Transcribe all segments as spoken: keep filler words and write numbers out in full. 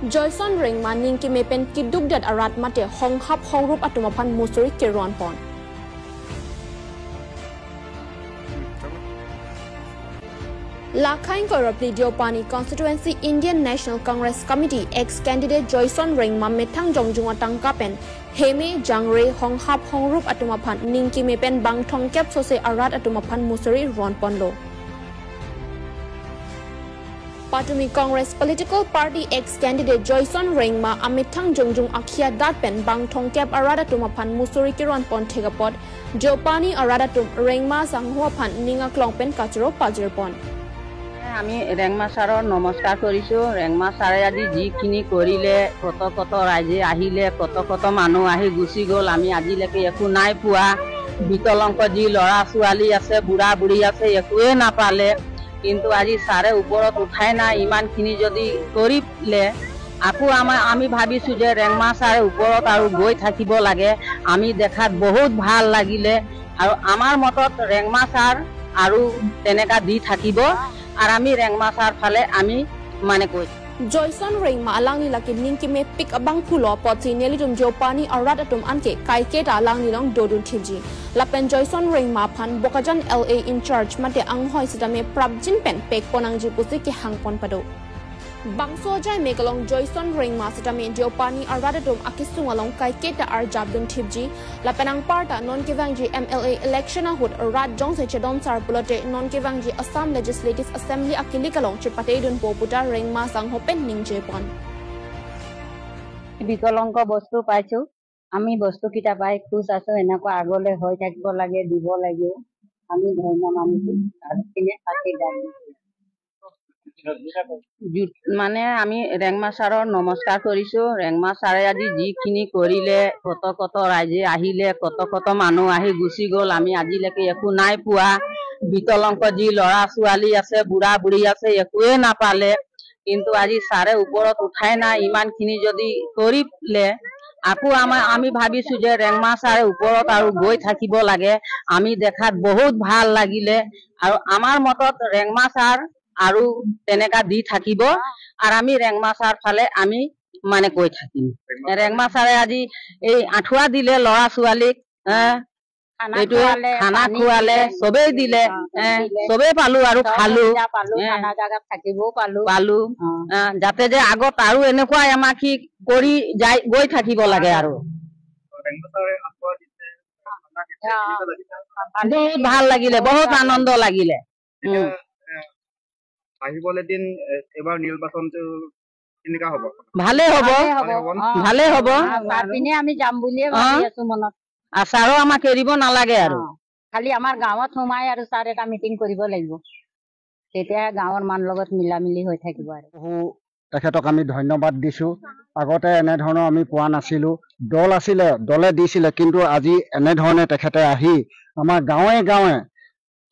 Joyson Rengma ningkime pen kidukdet arat mate honghap hongrup atum aphan musori keron pon. Lakhang Koirapli Deopani Constituency Indian National Congress Committee ex-candidate Joyson Rengma methang jongjung atangka pen heme jangre honghap hongrup atum aphan ningkime pen bang thomkep sose arat atum aphan musori ron ponlo. Patumi Congress political party ex-candidate Joyson Rengma amethang jongjung akhia dat pen bang thomkep arat atum aphan musori keron pon thek apot Deopani arat atum Rengma sangho aphan ning aklong pen kachoro pajir pon. আমি ৰেংমা ছাৰৰ নমস্কাৰ কৰিছো। ৰেংমা ছাৰে আজি যিখিনি কৰিলে, কত কত ৰাইজে আহিলে, কত কত মানুহ আহি গুচি গ'ল, আমি আজিলৈকে একো নাই পোৱা। বিকলাংগ যি ল'ৰা ছোৱালী আছে, বুঢ়া বুঢ়ী আছে, একোৱে নাপালে। কিন্তু আজি ছাৰে ওপৰত উঠাই নাই, ইমানখিনি যদি কৰিলে, আকৌ আমাৰ, আমি ভাবিছো যে ৰেংমা ছাৰে ওপৰত আৰু গৈ থাকিব লাগে। আমি দেখাত বহুত ভাল লাগিলে আৰু আমাৰ মতত ৰেংমা ছাৰ আৰু তেনেকা দি থাকিব। আৰু আমি ৰেংমা ছাৰ ফালে আমি মানে কৈ Joyson Rengma alangli lake ningkimepik abang pulo apotsi nelitum Deopani arat atum anke kaiketa alanglilong dodun thipji. Lapen Joyson Rengma aphan Bokajan L A in charge mate anghoi sitame prapjin pen pek pon nangji pusi kehang pon pado. Bangso ajai mek along Joyson Rengma sitame Deopani arat atum akesung along kaiketa arjapdun thipji. Lapen anparta non kevangji M L A election ahut rat jongsi chedon sar pulote non kevangji Assam Legislative Assembly akilik along chepatedunpo puta Rengma sangho pen ningje pon. বিকলাংগ বস্তু পাইছো, আমি বস্তুকেইটা পাই খুচ আছো। এনেকুৱা আগলৈ হৈ থাকিব লাগে, দিব লাগে। আমি ধন্য মানিছো আৰু কিনে থাকি যাম। জু- মানে আমি ৰেংমা ছাৰৰ নমস্কাৰ কৰিছো। ৰেংমা ছাৰে আজি যিখিনি কৰিলে, কত কত ৰাইজে আহিলে, কত কত মানুহ আহি গুচি গ'ল, আমি আজিলৈকে একো নাই পোৱা। বিকলাংগ যি ল'ৰা ছোৱালী আছে, বুঢ়া বুঢ়ী আছে, একোৱে নাপালে। কিন্তু আজি ছাৰে ওপৰত উঠাই নাই, ইমানখিনি যদি কৰিলে, আকৌ আমাৰ, আমি ভাবিছো যে ৰেংমা ছাৰে ওপৰত আৰু গৈ থাকিব লাগে। আমি দেখাত বহুত ভাল লাগিলে আৰু আমাৰ মতত ৰেংমা ছাৰ আৰু তেনেকা দি থাকিব। আৰু আমি ৰেংমা ছাৰ ফালে আমি মানে কৈ থাকিম। ৰেংমা ছাৰে আজি এই আঁঠুৱা দিলে ল'ৰা ছোৱালীক, হা? খানা এইটো খোৱালে, খানা পানী খোৱালে, দিলে, চবেই দিলে, অ, এ, দিলে। চবেই পালো আৰু চব খালো। সুবিধা পালো, এ। খানা জাগাত থাকিবও পালো। পালো। অ। আ, যাতে যে আগত আৰু এনেকুৱাই আমাক সি কৰি যাই, গৈ থাকিব লাগে আৰু। অ। বহুত ভাল লাগিলে, বহুত আনন্দ লাগিলে। উম। এতিয়া, এ, আহিবলৈ দিন, এ, এবাৰ নিৰ্বাচনটো কেনেকা হ'ব? ভালে হ'ব। ভালে হ'ব। ভালে হ'ব ন? অ। ভালে হ'ব। অ, ছাৰ পিনে আমি যাম বুলিয়ে অ। ভাবি আছো মনত। আৰু ছাৰো আমাক এৰিব নালাগে আৰু। অ, খালি আমাৰ গাঁৱত সোমাই আৰু ছাৰ এটা মিটিং কৰিব লাগিব, তেতিয়া গাঁৱৰ মানুহৰ লগত মিলা মিলি হৈ থাকিব আৰু। বহু তেখেতক আমি ধন্যবাদ দিছো। আগতে এনেধৰণৰ আমি পোৱা নাছিলো। দল আছিলে, দলে দিছিলে, কিন্তু আজি এনেধৰণে তেখেতে আহি আমাৰ গাঁৱে গাঁৱে,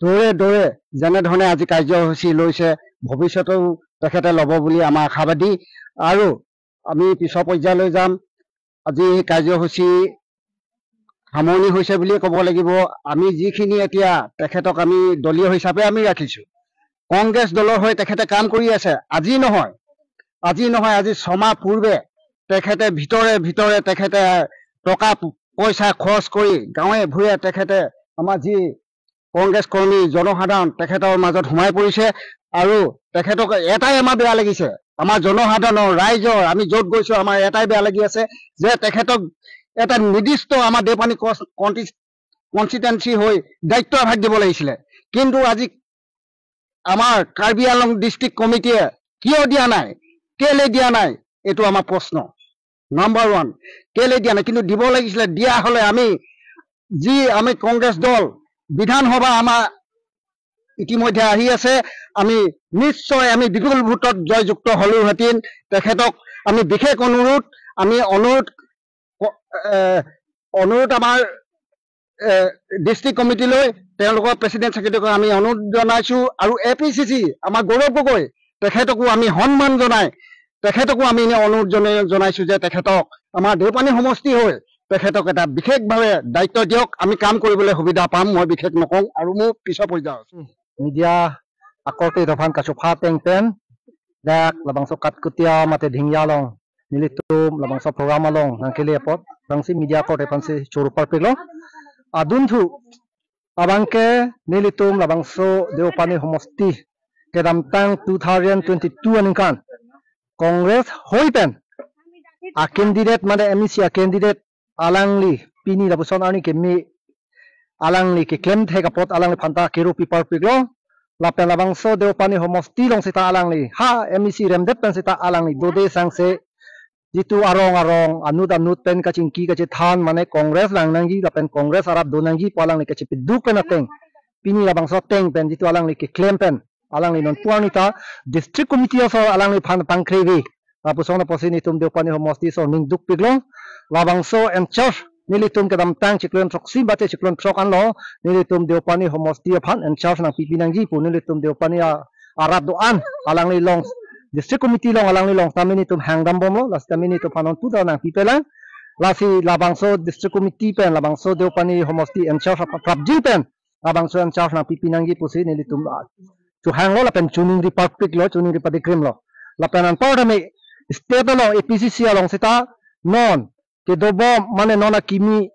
দূৰে দূৰে যেনেধৰণে আজি কাৰ্যসূচী লৈছে, ভৱিষ্যতেও তেখেতে ল'ব বুলি আমাৰ আশাবাদী। আৰু আমি পিছৰ পৰ্যায়লৈ যাম। আজি এই কাৰ্যসূচী সামৰণি হৈছে বুলিয়ে ক'ব লাগিব। আমি যিখিনি এতিয়া তেখেতক আমি দলীয় হিচাপে আমি ৰাখিছো, কংগ্ৰেছ দলৰ হৈ তেখেতে কাম কৰি আছে। আজি নহয়, আজি নহয়, আজি ছমাহ পূৰ্বে তেখেতে ভিতৰে ভিতৰে তেখেতে টকা পইচা খৰচ কৰি গাঁৱে ভূঞে তেখেতে আমাৰ যি কংগ্ৰেছ কৰ্মী জনসাধাৰণ তেখেতৰ মাজত সোমাই পৰিছে। আৰু তেখেতক এটাই আমাৰ বেয়া লাগিছে, আমাৰ জনসাধাৰণৰ, ৰাইজৰ, আমি য'ত গৈছো, আমাৰ এটাই বেয়া লাগি আছে যে তেখেতক এটা নিৰ্দিষ্ট আমাৰ দেওপানী কনষ্টিটুৱেঞ্চি হৈ দায়িত্ব এভাগ দিব লাগিছিলে। কিন্তু আজি আমাৰ কাৰ্বি আংলং ডিষ্ট্ৰিক্ট কমিটিয়ে কিয় দিয়া নাই, কেলে দিয়া নাই, এইটো আমাৰ প্ৰশ্ন। নাম্বাৰ ওৱান, কেলে দিয়া নাই? কিন্তু দিব লাগিছিলে। দিয়া হ'লে আমি যি আমি কংগ্ৰেছ দল বিধানসভা আমাৰ ইতিমধ্যে আহি আছে, আমি নিশ্চয় আমি বিপুল ভোটত জয়যুক্ত হলোহেঁতেন। তেখেতক আমি বিশেষ অনুৰোধ, আমি অনুৰোধ ক-, এ, অনুৰোধ আমাৰ, এ, ডিষ্ট্ৰিক্ট কমিটিলৈ, তেওঁলোকৰ প্ৰেচিডেণ্ট ছেক্ৰেটাৰীক আমি অনুৰোধ জনাইছো আৰু এ পি চি চি আমাৰ গৌৰৱ গগৈ তেখেতকো আমি সন্মান জনাই, তেখেতকো আমি এনে অনুৰোধ জনাই-, জনাইছো যে তেখেতক আমাৰ দেওপানী সমষ্টি হৈ তেখেতক এটা বিশেষভাৱে দায়িত্ব দিয়ক, আমি কাম কৰিবলৈ সুবিধা পাম। মই বিশেষ নকওঁ আৰু মোৰ পিছৰ পৰ্যায়ত আছো। Media akorte aphan kachepateng pen dak labangso Katkutia mate Dhingya along nelitum labangso program along nangkele apot, aphrangsi media court aphansi choro parpiklo. Adunthu abangke nelitum labangso Deopani homosti kedamtang two thousand twenty-two aningkan Congress hoi pen a candidate mane M E C a candidate alangli pini lapuson arni keme alangli keklem thek apot alangliphan ta kero pi parpiklo. Lapen labangso Deopani homosti along seta alangli ha M E C remdet pen seta alangli dode sangse jitu arong arong anut anut pen kachingki kachethan mane Congress vang nangji lapen Congress arat do nangji pu alangli kachepeduk pen ateng, pini labangso ateng pen jitu alangli keklem pen alangli non pu arni ta district committee aso alangliphan pangkrevi. Lapuson apotsi nelitum Deopani homosti aso ning dukpiklo. Labangso in charge nelitum kedamtang chiklo throksi mate chiklo throk anlo nelitum Deopani homosti aphan in charge nangpipi nangji pu nelitum Deopani a-, arat do-an alangli along, district committee along alangli along tame nelitum hangdam bomlo, lasi tame nelitum aphan non pu ta nangpipelang. Lasi labangso district committee pen labangso Deopani homosti in charge aphan prapjin pen labangso in charge nangpipi nangji pusi nelitum, ah, chohanglo lapen choningri parpiklo, choningri padikrimlo. Lapen anparta me state along A P C C along seta non kedobom mane non akimi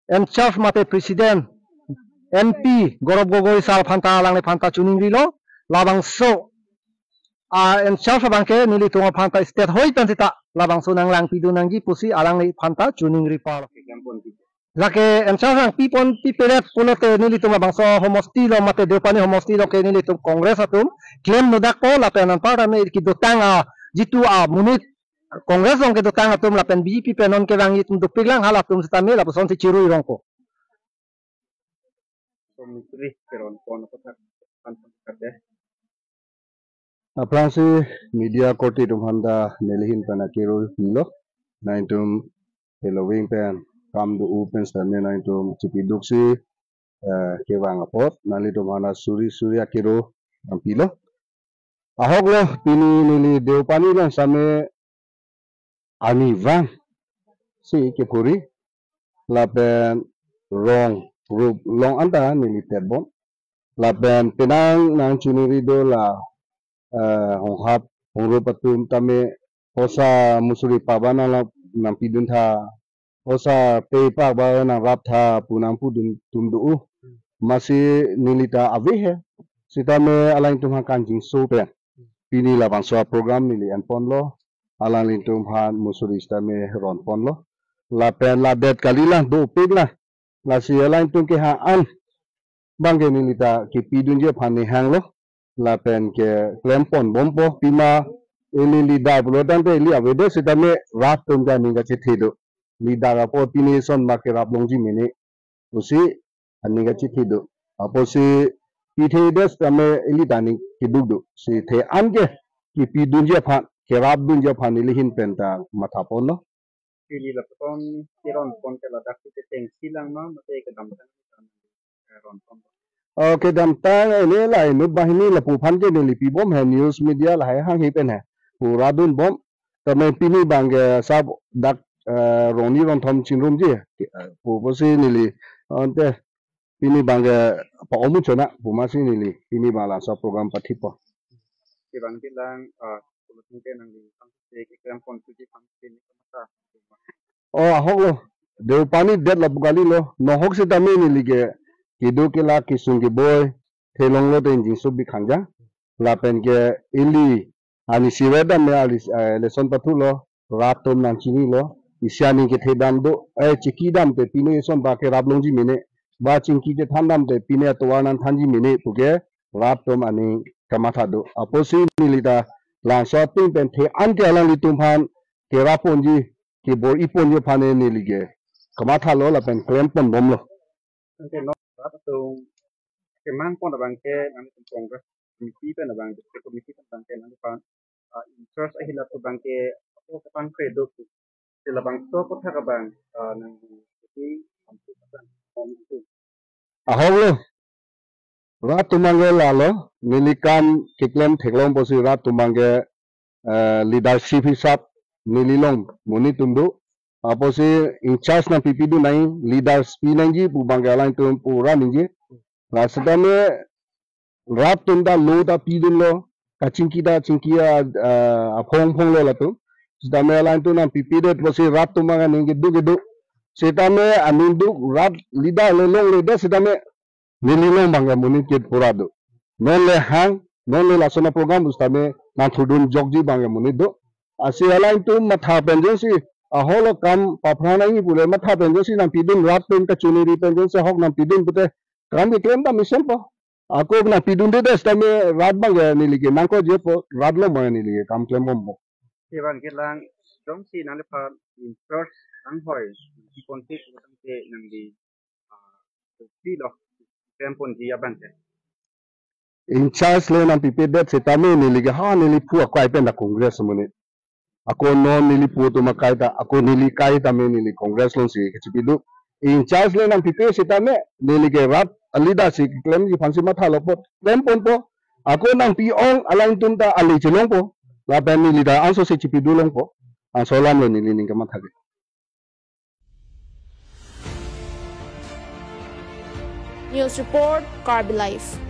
in charge mate president M P Gaurav Gogoi sir aphan ta alangliphan ta choningrilo, labangso a in charge abangke nelitum aphan ta state hoi pen seta labangso nanglangpidun nangji pusi alangliphan ta choningri parlo. Lake in charge nangpipon pipedet pulote nelitum labangso homosti along mate Deopani homosti along ke nelitum Congress atum klem nodakpo lapen anparta me kedotang a jitu amonit Congress along kedotang atum lapen B J P pen non kevangji atum dopiklang halatum seta me lapusonsi chirui rongpo. Komisi Ron Pon aputhak, pan aputhak dei. Aphrangsi media korte atum aphan ta neli ahin pen akero pilo. Nangtum heloving pen kam do-o pen seta me nangtum chipiduksi, eh, kevang apot nanglitum aphan ta suri suri akero nangpilo. Ahoklo, pini neli Deopani along seta me arnivang si kephuri lapen rong rup along anta neli tetbom. Lapen penang nangchoningri do la, eh, honghap hongrup atum tame poisa musuri paba nang nangpidun tha, poisa pe paba nangrap tha pu nangpudun atum do-o. Amatsi neli ta ave he. Seta me alangtum aphan kangjinso pen pini labangso program neli enponlo. Alanglitum aphan musuri seta me ronponlo. Lapen ladet kalilang dopiklang. Lasi alangtum keha an abangke neli ta kepidunji aphan neli hanglo. Lapen keklempon bompo, pima ili leader pulo tangte ili avedet seta me rat atum ke aning kachethe do. Leader apot pini eson abangke rap longji mene pusi aning kachethe do. Apotsi pithedet seta me ili ta aning keduk do. Si the an ke kepidunji aphan, kerapdunji aphan ili ahin pen ta mathaponlo. Pini lapuson keronpon ke ladak si chengsi lang ma mate kedamtang keronpon? Oh, kedamtang ini la inut banghini lapu aphan ke neli pibom he, news media lahai hanghe pen he. Pura dunbom. Tame pini abangke sap dak, eh, rongni rongthom chingrumji, eh, pu pusi neli ante pini abangke pa-omu chona pu amatsi neli pini abang laso program pathipo. Kevang dilang, ah, pulutin ke nangli pangse keklempon tuji pangse ni kamata. Oh, ahoklo. Deopani det lapu kalilo. Nohok seta me neli ke kedo kelak kesung keboi thelonglo te ingjinso bikhangjang. Lapen ke ili ani siret dam me ali, eh, election pathulo, rat atum nangchinilo, isi aning kethedam do, eh, chingkidam te pine eson abangke rap longji mene, ba chingki chethandam te pine atovar nangthanji mene puke rat atum aning kamatha do. Apotsi neli ta laso atum pen the an ke alanglitum aphan kerapponji, kebor-iponji aphan neli ke kamathalo lapen klempon bomlo. Anke non rat atum kemangpon abangke nangtum Congress committee pen abang, district committee pen abangke nangphan, ah, in charge ahilap abangke apo kapangkre do pu. Si labangso aputhak abang, ah, nang isi ampu abang, om itu. Ahoklo. Rat atum abangke lalo, neli kam keklem theklong pusi rat atum abangke, eh, leadership hisap neli along monit atum do. Apotsi in charge nangpipidun nang, leaders pi nangji pu abangke alangtum pura ningje. Lasi tame rat atum ta lo ta pidunlo. kachingki ta chingki a, a, aphong phonglo latum. Sitame alanglitum nangpipedet pusi rat atum abang aning kedo kedo. Sitame aning duk rat lida le longledet sitame neli along abang ke monit ke pura do. Non le hang, non le lason aprogram pusitame nangthurdun jokji abang ke monit do. Lasi alanglitum matha pen jongsi ahok along kam paphrang nangji pule matha pen jongsi nangpidun rat pen kachiniri pen jongsi ahok nangpidun pute kam keklem ta mesenpo. Ako nangpidundedet sitame rat abang ke neli ke nangkojirpo, rat along abang neli ke kam klembompo. Ivan ke lang jongsi nangliphan in-charge anghoi, si konti tangte nangli, ah, kopilo klem ponji abang ke. In-charge le nangpipedet sitame neli ke ha neli phu akai pen ta Congress amonit. Ako non neli phu atum akai ta, ako neli kai tame neli Congress alongsi kachipidu. In-charge le nangpipe sitame neli ke rat a-leader si klemji aphansi mathalo apot klemponpo. Ako nangpi-ong alanglitum ta ale chelongpo. Lapen neli ta anso si chipidu longpo. Anso alam lo neli ning kamatha ke. News report, Karbi Live.